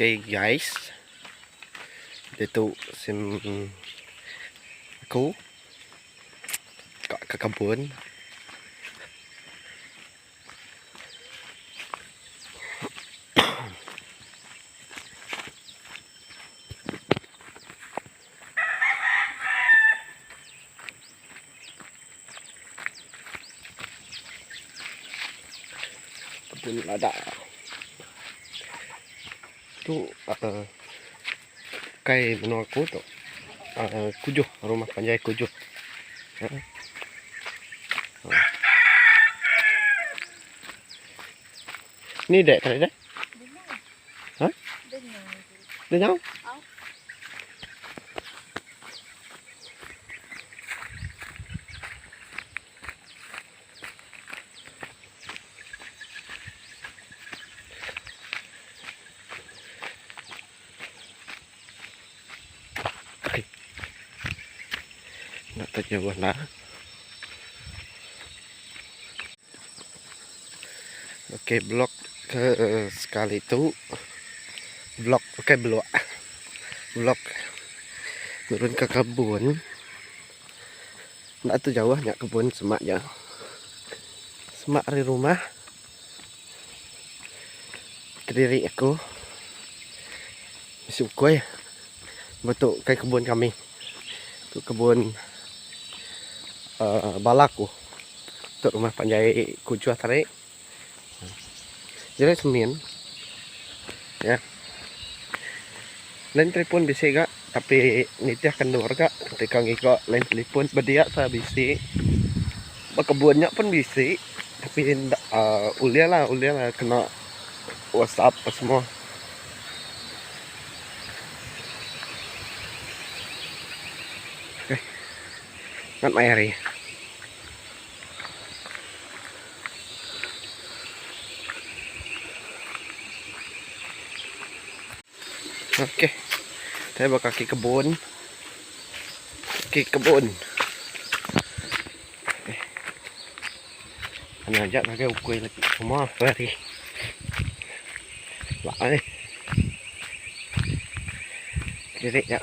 Okay guys. Ditu sim aku ka ke kebun. Kebun lada. Tu uhh kai menua aku tu uhh Kujuh rumah panjai Kujuh. Uhh Ni dek tadi dek? Ha? Denyau. Okay. Nak terjauh lah. Okey blog ke sekali tu blog okey blog blog nurun ke kebun enda tu jauh nya kebun semak ja semak ari rumah kediri aku bisi ukui betu kai kebun kami tu kebun uhh bala ku. Tu rumah panjai kujuh tadi. Jadi semin. Ya. Lain telefon bisi ga tapi nitih ke endur ga ti ka ngiga lain telefon bedia sa bisi. Ba kebun nya pun bisi tapi enda uhh ulih lah ulih lah kena whatsapp apa semua. Okay. Ngat mai hari. Okey. Saya ba kaki kebun. Kaki kebun. Okey. Ana aja ngagai ukui lagi. Uma hari. Lai. Diri nya.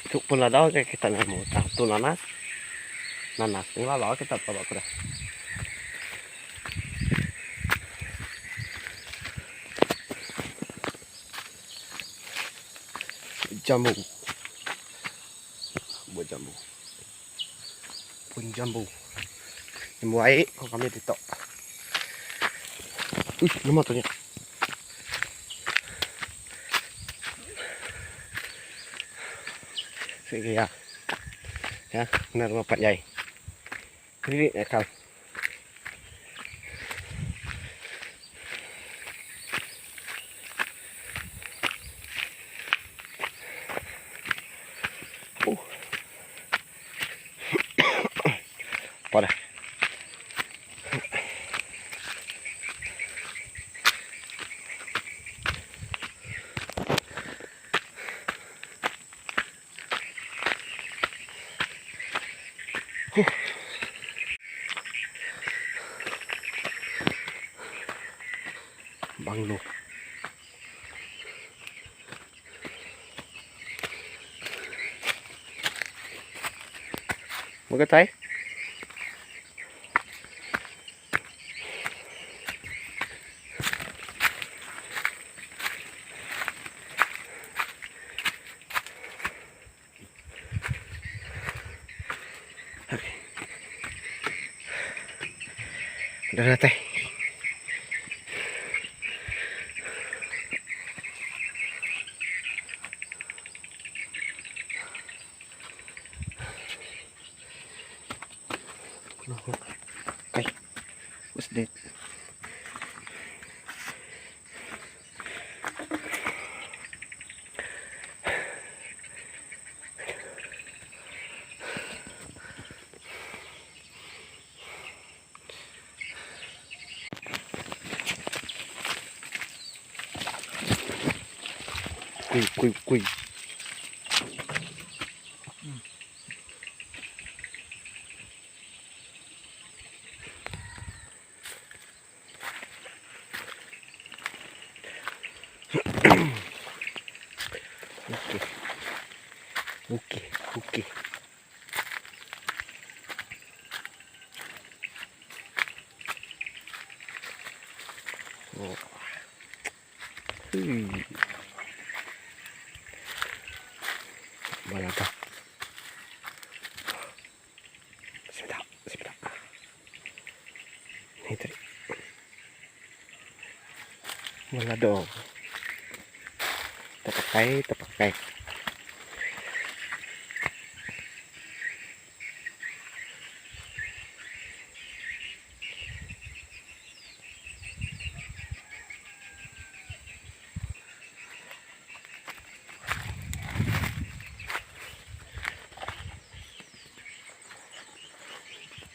Tu pun lada ke kita nemu tang tu nanas. Nanas ngelala kita pelaba ku dah. Jambu. Buah jambu. Pun jambu. Jambu ai ko kami ditu. Uish nama tu nya. Sigi ya. Ya, kena rumah panjai. Kelirik akal. Uh. Apa dah? Huh. Banglo. Magatai. Okay. Udah datai. Okay. What's that? Kui kui kui. Bukih, bukih. Oh. Hui. Bala ka. Sebentar, sebentar. Ni tadi. Balado. Terpakai, terpakai.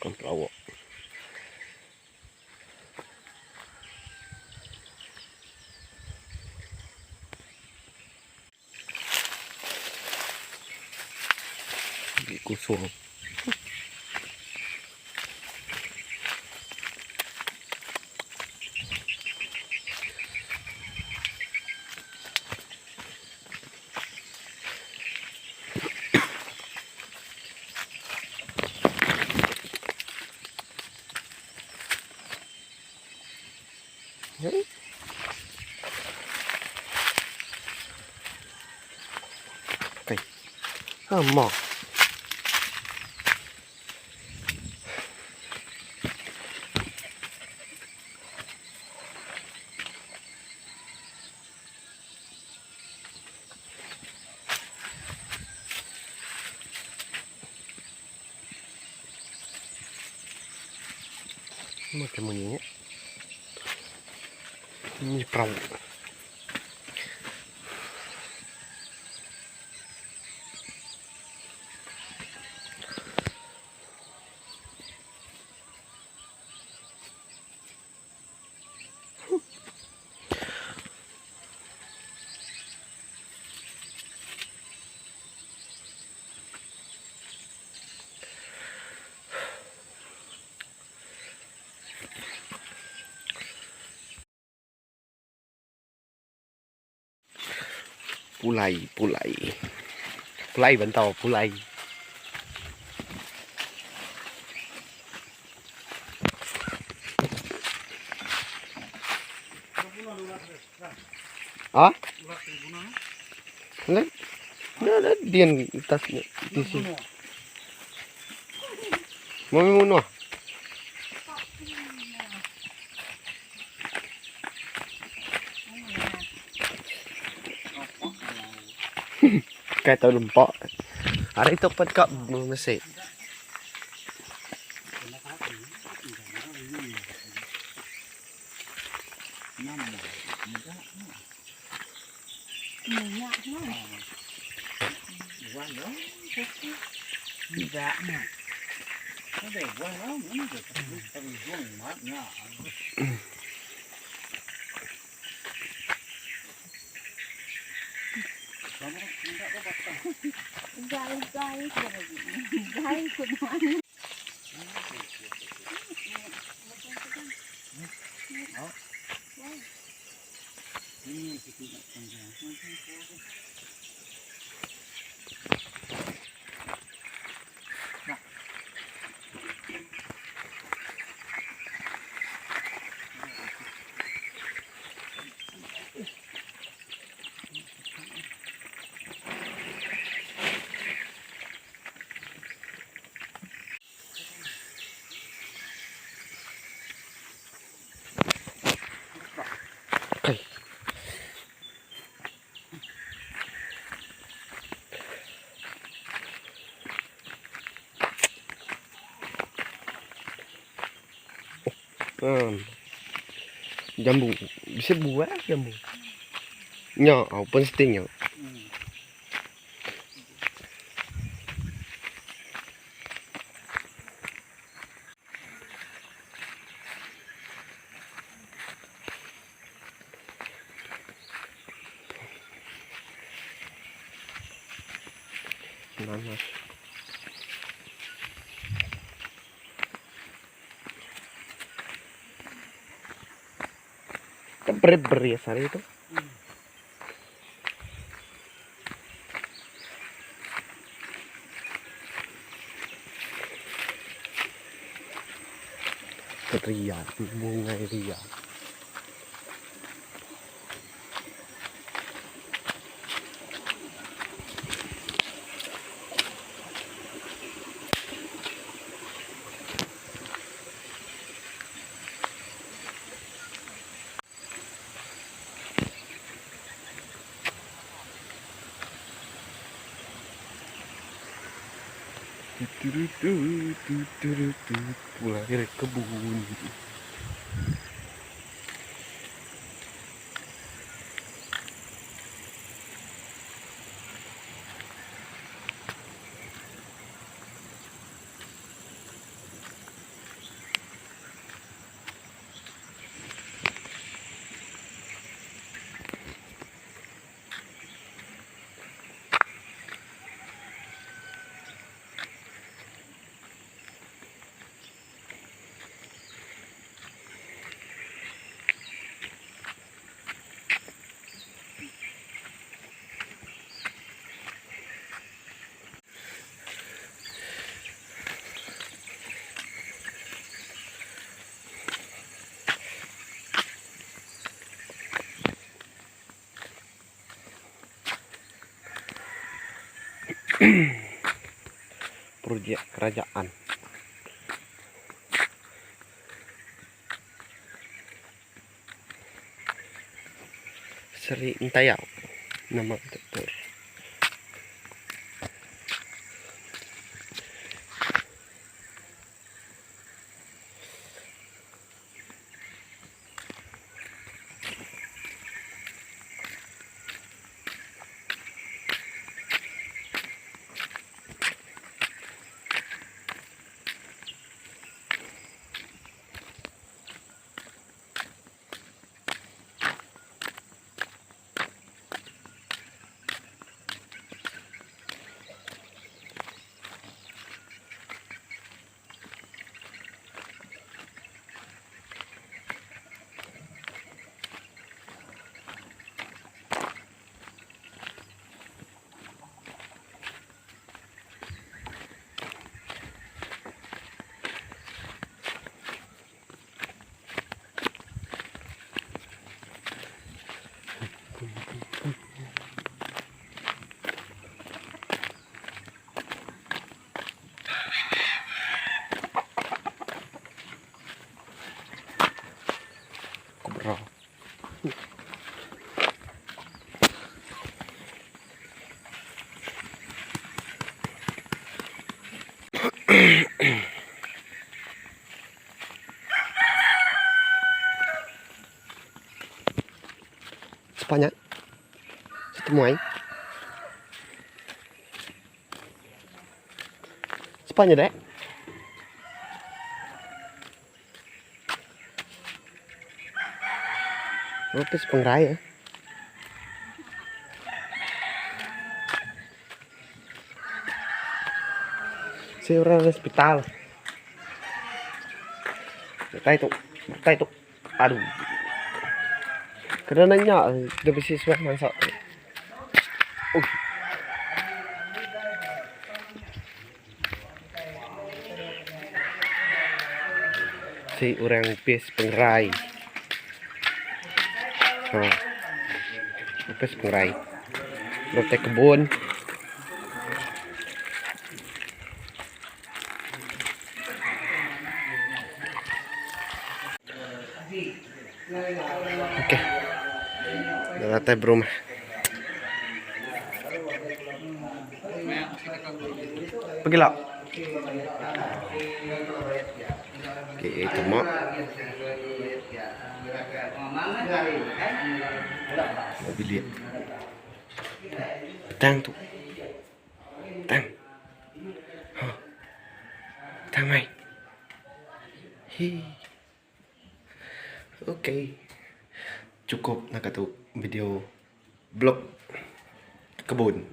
Bukan pelawak. Kusung. Kai. Ama. Macam munyi nya. Munyi perau. Pulai, pulai. Pulai bantau, pulai. Ha? Lah, lah, dian tas tisi. Mami munuh. Kai tau lempak. Hari tu pan kap mesik. Kai. Hmm. Jambu. Bisa buah jambu. Nya, open sting nya. Nanas. Beri-beri sari itu. Rian, Bungai Rian. Pulai dari kebun. Projek kerajaan. Seri Entayau nama tu. Kobra. Sapa nya? Setemuai. Sapa nya dek? Opis pengerai eh. Si orang hospital. Datai tu, datai tu. Aduh. Kena nanya dia bisi suah mansa. Uh. Si orang upis pengerai. Ha. Upis pengerai. Datai kebun. Okey. Dah datai berumah. Pegila. Okey, tema. Bilik. Petang tu. Petang. Ha. Petang mai. Hi. Okey. Cukup naka tu video blog kebun.